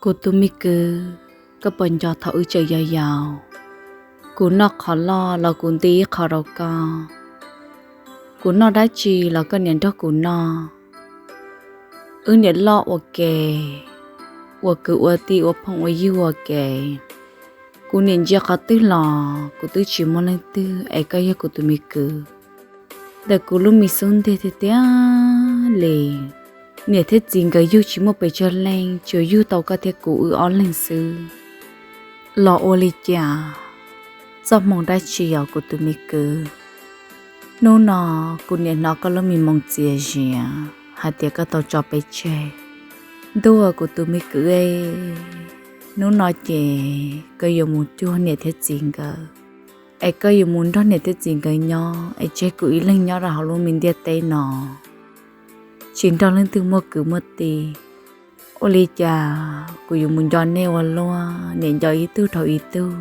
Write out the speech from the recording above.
Kuv tus me kwv, koj puas nco thaum wb tseem yau yaus, kuv noj qhov loj los kuv nti ib qho rau koj, kuv noj dab tsi los koj niam nrog kuv noj. Wb niam loj ua ke, ua kwv ua tij ua phooj ua ywg ua ke. Kuv niam ntsia qhov twg los kuv twb tsis muaj leej twg es koj yog kuv tus me kwv ntawm kuv lub me xub ntiag tiag tiag li. Niam thiab txiv nkawd yug tsis muaj pes tsawg leej, tsuas yug tau koj thiab kuv wb ob leeg xwb. Los ua li cas, txoj hmoo dab tsi os kuv tus me kwv? Hnub no kuv niam hnov koj lub me moo txias zias hais tias koj tau tso peb tseg. Ntuj, kuv tus me kwv, hnub no ces koj yuav mus cuag niam thiab txiv nkawd, es koj yuav mus nrog niam thiab txiv nkawd nyob es tseg kuv ib leeg nyob rau hauv lub me ntiaj teb no, tsis nrog leej twg muaj kwv muaj tij. Ua li cas kuv yuav mus nco nej ua luaj, niam nco ib tug dhau ib tug,